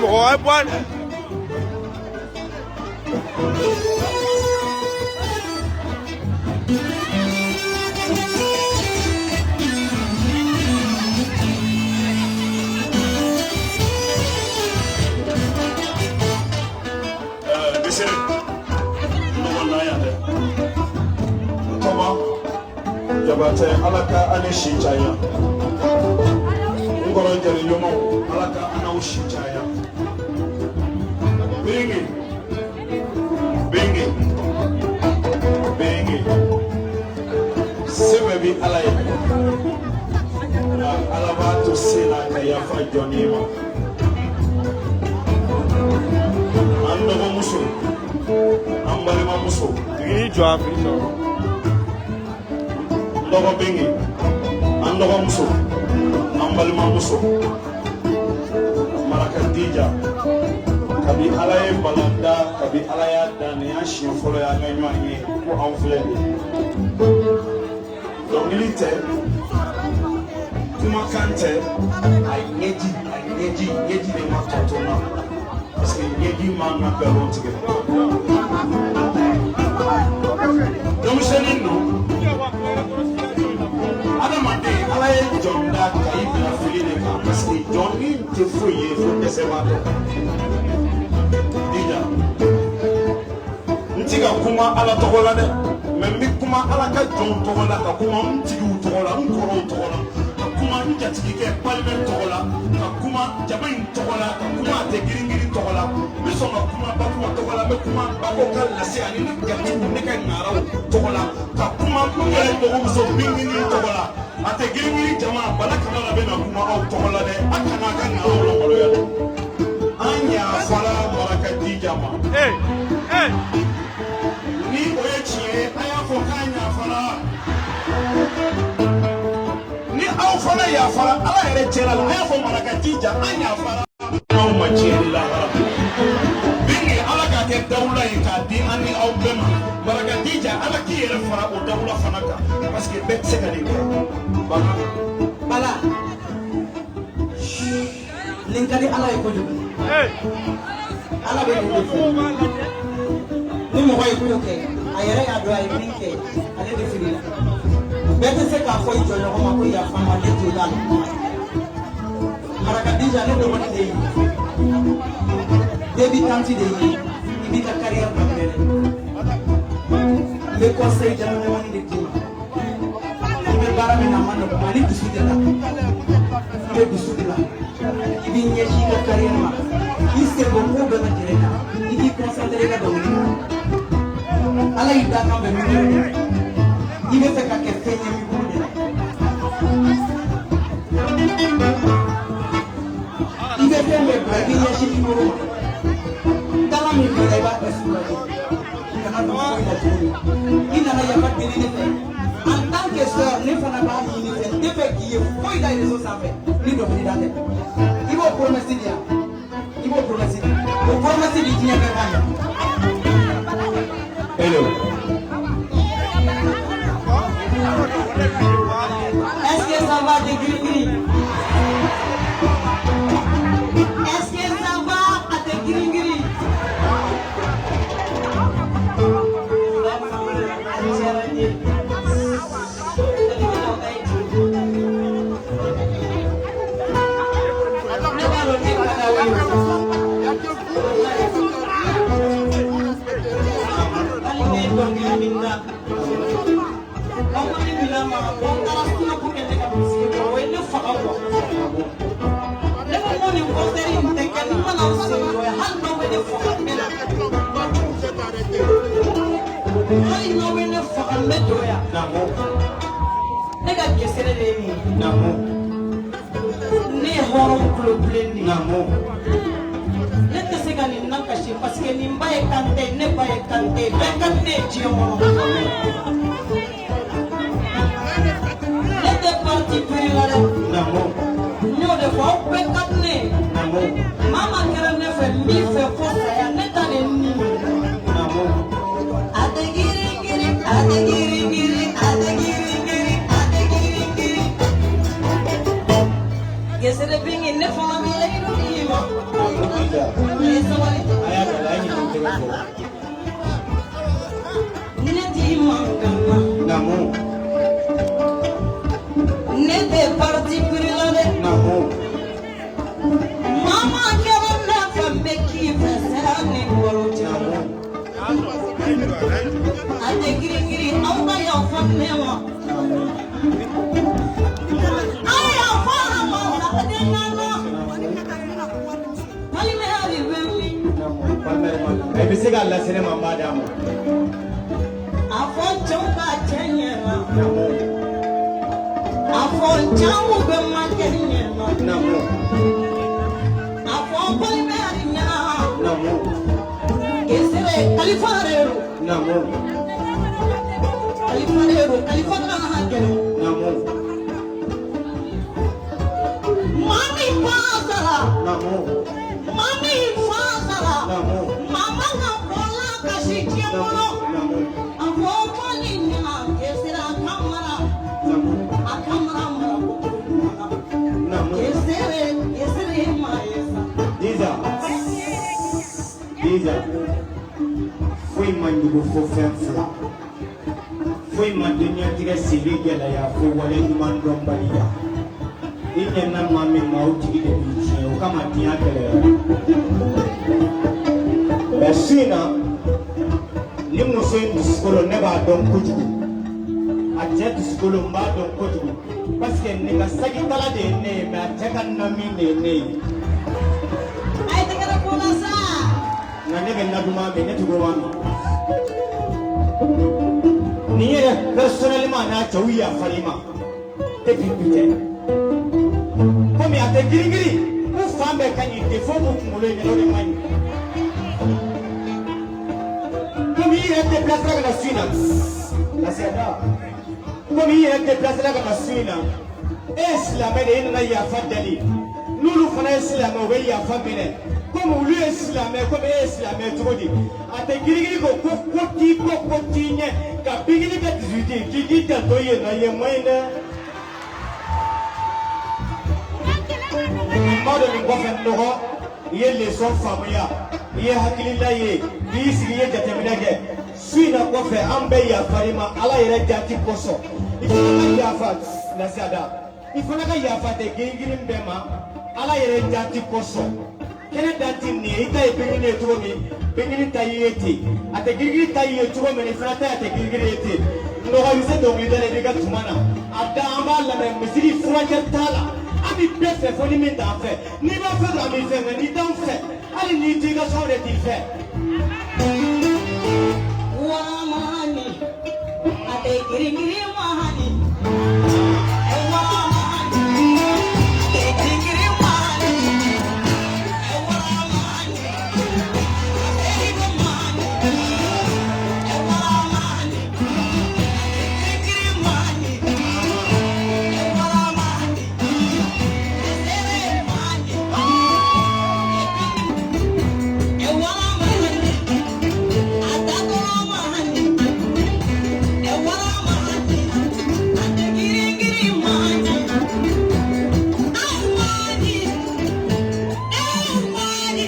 Mɔgɔ a ye bɔ a. Gesere nɔgɔ na yan dɛ, Tɔma Jabatɛ, Ala ka an si caya. N kɔrɔ jeli ɲumanw, Ala ka an n'aw si caya. Bingi bingi bingi, se bɛɛ bi Ala ye, nka Ala b'a to se la ka yafa jɔnni ma. An dɔgɔmuso, an balimamuso. I jɔ a fɛ, i jɔ. N dɔgɔ Bingi, an dɔgɔmuso, an balimamuso Maraka Dija, kabi Ala ye bala da, kabi Ala y'a da, nin y'an siɲɛ fɔlɔ ye an ka ɲɔgɔn ye ko anw filɛ nin ye. Dɔnkili tɛ, kumakan tɛ, a ɲɛji, a ɲɛji, ɲɛji de ma tɔ to n na, parce que ɲɛji man ka nkalon tigɛ. Denmisɛnnin don, adamaden, Ala ye jɔn da ka i bila fili de kan, parce que jɔnni tɛ foyi ye fo dɛsɛbaatɔ. Dija, n ti ka kuma Ala tɔgɔ la dɛ, mɛ n bɛ kuma Ala ka jɔnw tɔgɔ la, ka kuma n tigiw tɔgɔ la, n kɔrɔw tɔgɔ la, ka kuma n jatigikɛ Palimɛ tɔgɔ la, ka kuma jama in tɔgɔ la, ka kuma a tɛ girin-girin tɔgɔ la. N bɛ sɔn ka kuma Bakuma tɔgɔ la, n bɛ kuma Bako ka lase ani ne jatigiw, ne ka ŋaraw tɔgɔ la, ka kuma n yɛrɛ dɔgɔmuso Bingini tɔgɔ la. A tɛ girin-girin jama, Bala Kamara bɛ na kuma aw tɔgɔ la dɛ. A kana a ka ŋaraw lamaloya dɛ. An yafara Maraka Dija ma. Ee ee. Ni o ye tiɲɛ ye, a y'a fɔ k'an yafara. Ni aw fana yafara Ala yɛrɛ cɛla la, a y'a fɔ Maraka Dija, an yafara. N'aw ma tiɲɛ ni lahara Bingi, Ala k'a kɛ dawula ye k'a di an ni aw bɛɛ ma. Maraka Dija, Ala k'i yɛrɛ fara o dawula fana kan, parce que bɛɛ tɛ se ka nin kɛ. Bana. Bala, nin ka di Ala ye kojugu. Ee. Ala bɛ nin de fɛ. Ni mɔgɔ ye ko kɛ, a yɛrɛ y'a dɔn a ye min kɛ, ale de filila. Bɛɛ tɛ se k'a fɔ i jɔɲɔgɔn ma ko yafa n ma, ne jo t'a la. Maraka Dija, ne dɔgɔnin de ye, débutante de ye, i b'i ka carrière daminɛ dɛ. N bɛ conseil dama damani de d'i ma. I bɛ baara min na, a ma nɔgɔn, ani dusu tɛ taa. I bɛ dusu bila, i b'i ɲɛsin i ka carrière ma, i sen bɔ ko bɛɛ lajɛlen na, i k'i concentré i ka dɔnkili kan. Ala y'i da kan bɛn micro de la, i bɛ fɛ ka kɛ fɛn ye micro de la. I bɛ fɛn bɛɛ bila, i b'i ɲɛsin micro ma. Talent min b'i la, i b'a exploiter. Kana don foyi la tuguni. I nana yafa deli ne fɛ en tant que sœur, ne fana b'a ɲini fɛ, n tɛ fɛ k'i ye foyi la réseau sanfɛ ni dɔnkilida tɛ. I b'o promesse di yan, i b'o promesse di, o promesse di diɲɛ bɛɛ k'a mɛn. Hello. Est-ce que ça va de gris-gris? Est-ce que ça va à te gris-gris? Vraiment, a diyara n ye. Dɔnkilidalaw ka ye joli. Ne b'a dɔn ne ka d'aw ye. Hali ne ye dɔnkili min da, compagnie min na ma ko n taara studio pour que ne ka musique kɛ, o ye ne faga quoi. Ne ko n ko nin concert in tɛ kɛ ni n ma na n sen jɔ ye, hali n'aw bɛ ne faga, n bɛ na. Hali n'aw bɛ ne faga, n bɛ jɔ yan. Naamu. Ne ka gesere de ye nin ye. Naamu. Ne ye hɔrɔn kulobilen de ye. Naamu. Ne tɛ se ka nin nakasi parce que nin ba ye Kante, ne ba ye Kante, bɛɛ ka di ne ye diɲɛ kɔnɔ. Ne tɛ parti pris la dɛ. Naamu. N y'o de fɔ, aw bɛɛ ka di ne ye. Naamu. Maa maa kɛra ne fɛ, n b'i fɛ fo saya, ne ta de ye nin ye. Naamu. A tɛ girin girin, a tɛ girin girin, a tɛ girin girin, a tɛ girin girin. Gesere Bingi, ne fana bɛ layidu d'i ma. Naamu Dija. Naamu. Ne tɛ parti pris la dɛ. Naamu. Mama kɛra n'a fɛ n bɛ k'i fɛ sira ni woro cɛ. A tɛ girin girin aw ka yafa ne ma. Aw yafa a ma sa den na. Balimaya de bɛ min. I bɛ se k'a lase ne ma, n b'a d'a ma. A fɔ cɛw ka cɛ ɲɛna. A fɔ cɛw bɛ makɛ ɲɛna. Naamu. A fɔ balimaya de ɲɛna. Naamu. Gesere kalifa de don. Naamu. Kalifa de don, kalifa ka gɛlɛn. Naamu. Maa min fa sara. Naamu. Maa min fa sara. Naamu. Maa man ka bɔ la kasi diɲɛ kɔnɔ. Naamu. A fɔ mali ɲɛna Gesere a ka mara. Naamu. A ka mara mara ko ɲuman na. Naamu. Gesere Gesere ye maa ye sa. Diza. Diza. Foyi man jugu fo fɛn fila. Foyi ma diɲɛtigɛ sigi gɛlɛya fo wale ɲuman dɔnbaliya. I ɲɛna maa min ma, o tigi de b'i tiɲɛ, o kama diɲɛ gɛlɛya. Mɛ su in na, ni muso in dusukolo, ne b'a dɔn kojugu. A cɛ dusukolo, n b'a dɔn kojugu. Parce que nin ka sagitala de ye ne ye, mɛ a cɛ ka nami de ye ne ye. A ye tɛgɛrɛ ko la sa. Nka ne bɛ naduman min, ne tugu ma min. Nin yɛrɛ personnellement n'a cɛw yafar'i ma depuis bi tɛ. Komi a tɛ girin girin, u fan bɛɛ ka ɲi, défaut b'u kunkolo in na, o de man ɲi. Komi i yɛrɛ déplacé ka na su in na, Lasiada. Komi i yɛrɛ déplacé ka na su in na, e ye silamɛ de ye, e nana yafa deli. N'olu fana ye silamɛ, u bɛ yafa minɛ. Komi olu ye silamɛ, komi e ye silamɛ cogo di? A tɛ girin girin ko ko ko k'i ko ko t'i ɲɛ ka bigili kɛ 18 k'i k'i janto yen nɔ, yen man ɲi dɛ. N b'a dɔn nin kɔfɛ nɔgɔ, i ye leçon faamuya, i ye hakilila ye, i y'i sigi, i ye jateminɛ kɛ. Su in na kɔfɛ, an bɛɛ yafar'i ma Ala yɛrɛ jati kosɔn. I fana ka yafa Lasiada. I fana ka yafa tɛ girin girin bɛɛ ma Ala yɛrɛ jati kosɔn. Kɛnɛ dan ti nin ye, i ta ye bigini ye cogo min, bigini ta y'i ye ten. A tɛ girin girin ta y'i ye cogo min, i fana ta ye a tɛ girin girin ye ten. Nɔgɔ, i bɛ se dɔnkilida la, i b'i ka tuma na. A da an b'a lamɛn, misiri furancɛ t'a la. An bɛ bɛɛ fɛ fo ni min t'an fɛ. N'i b'a fɛ dɔrɔn an b'i fɛ, nka n'i t'anw fɛ, hali n'i t'i ka so de t'i fɛ. Wamani, a tɛ girin girin mahani. Wamani, a tɛ girin girin mahani. Wamani, a tɛ girin mahani. Wamani, a tɛ girin girin mahani. Wamani, Gesere mahani. Wamani, a tatɔrɔ mahani. Wamani, a tɛ girin girin mahani. Awani, awani,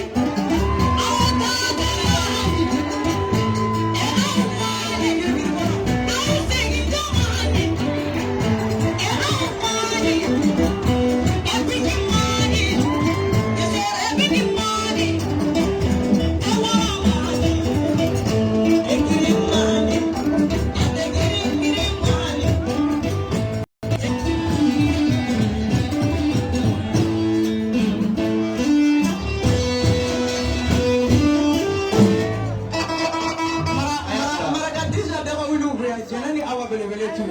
aw ta mahani. Awani, aw segin mahani. Awani, ebiki mahani. Gesere ebiki mahani. Awani, egirin mahani. A tɛ girin girin mahani. Maraka Dija daga wuli fɛ jɛnɛ ni Awa belebele tu.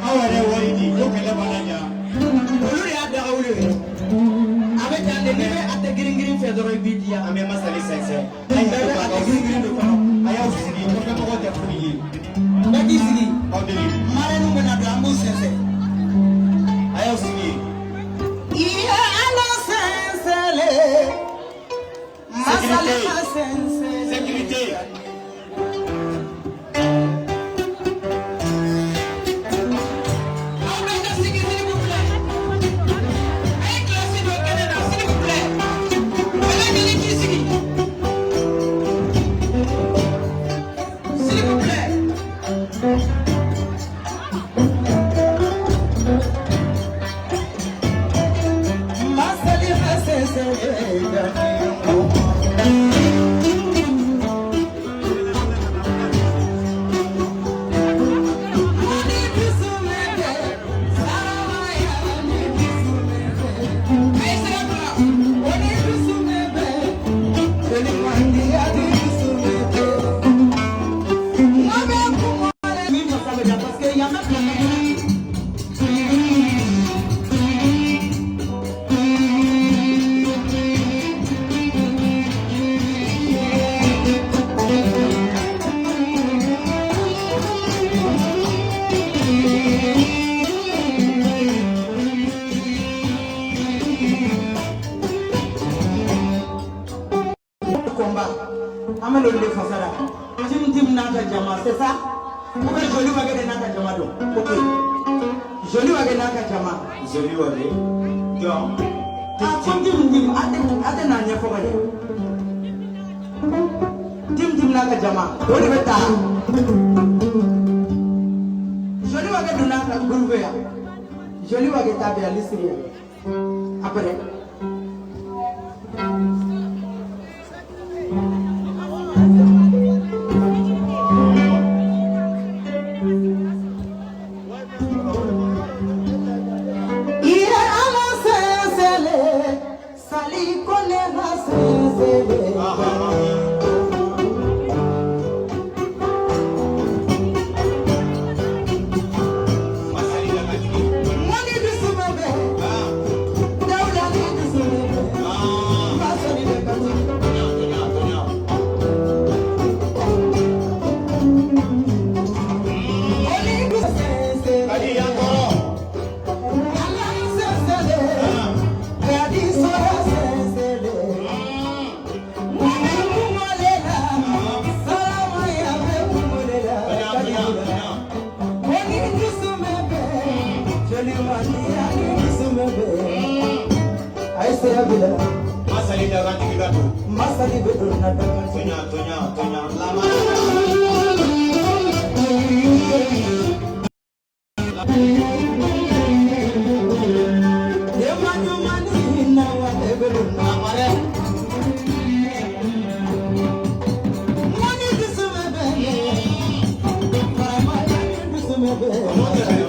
Aw yɛrɛ ye wari di ko kɛlɛ b'a la ja. Olu de y'a daga wuli ye. A bɛ tan de, n'i bɛ a tɛ girin girin fɛ dɔrɔn i b'i diya. An bɛ masali sɛnsɛn. Bɛɛ bɛ a tɛ girin girin de kɔnɔ. A y'aw sigi, kɔfɛmɔgɔw tɛ foyi ye. Bɛɛ k'i sigi. Aw deli. Marraine bɛna don, an b'u sɛnsɛn. A y'aw sigi. I ye Ala sɛnsɛnle. Masali ma sɛnsɛnle. Sécurité. Aw bɛɛ ka sigi s'il vous plaît. A ye kilasi don kɛnɛ na s'il vous plaît. Bɛɛ lajɛlen k'i sigi. S'il vous plaît. Yan bɛ bila ka combat. An bɛ n'olu de fasara. Tim Tim n'a ka jama, c'est ça? Ou bien Joli Wage de n'a ka jama don? Ok. Joli Wage n'a ka jama. Joli Wage. Donc. Ah, ko Tim Tim, a tɛ n'a ɲɛfɔ ka ɲɛ. Tim Tim n'a ka jama, o de bɛ taa. Joli Wage donna a ka groupe yan. Joli Wage ta bɛ yan, liste yan. Après. Thank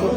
you.